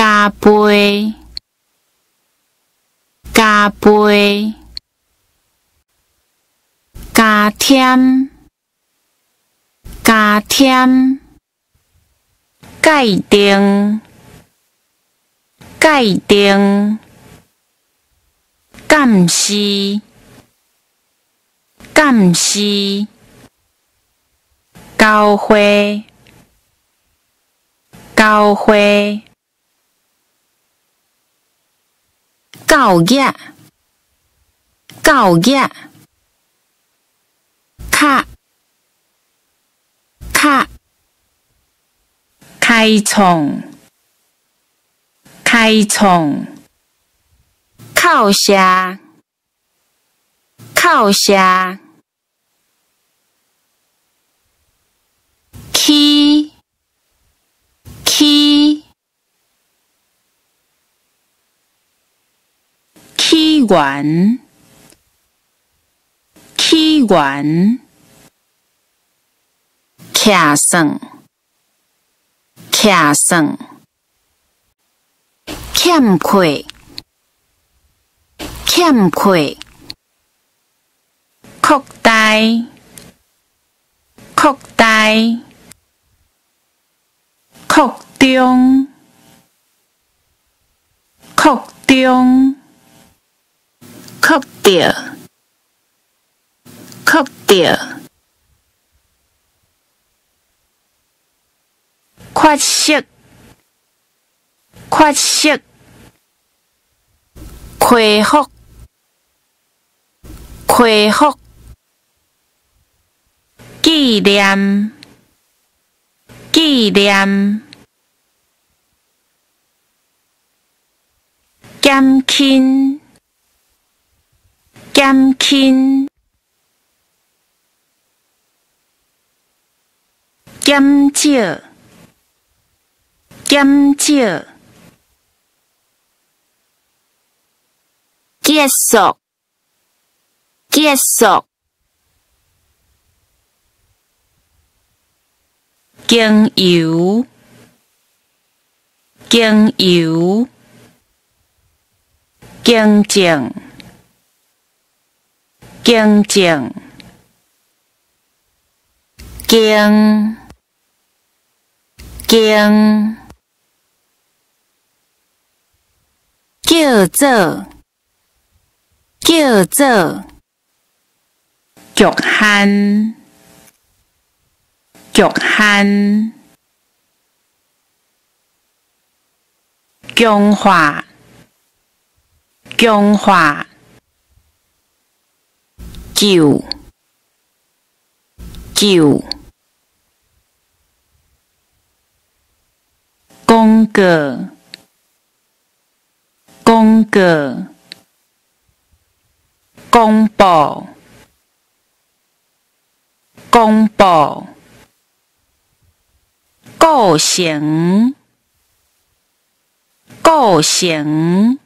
加倍，加倍，加添，加添，界定，界定，監視，監視，教會，教會，教育，教育，較，較，開創，開創，靠射，靠射，起，起，起源，起源，徛算，徛算，欠缺，欠缺，擴大，擴大，擴張，擴張，擴著，擴著，缺失，缺失，恢復，恢復，紀念，紀念，減輕，減輕，減少，減少，結束，結束，經由，經由，更正，更正，經，經，叫做，叫做，局限，局限，強化，強化，救，救，廣告，廣告，公布，公布，過程，過程。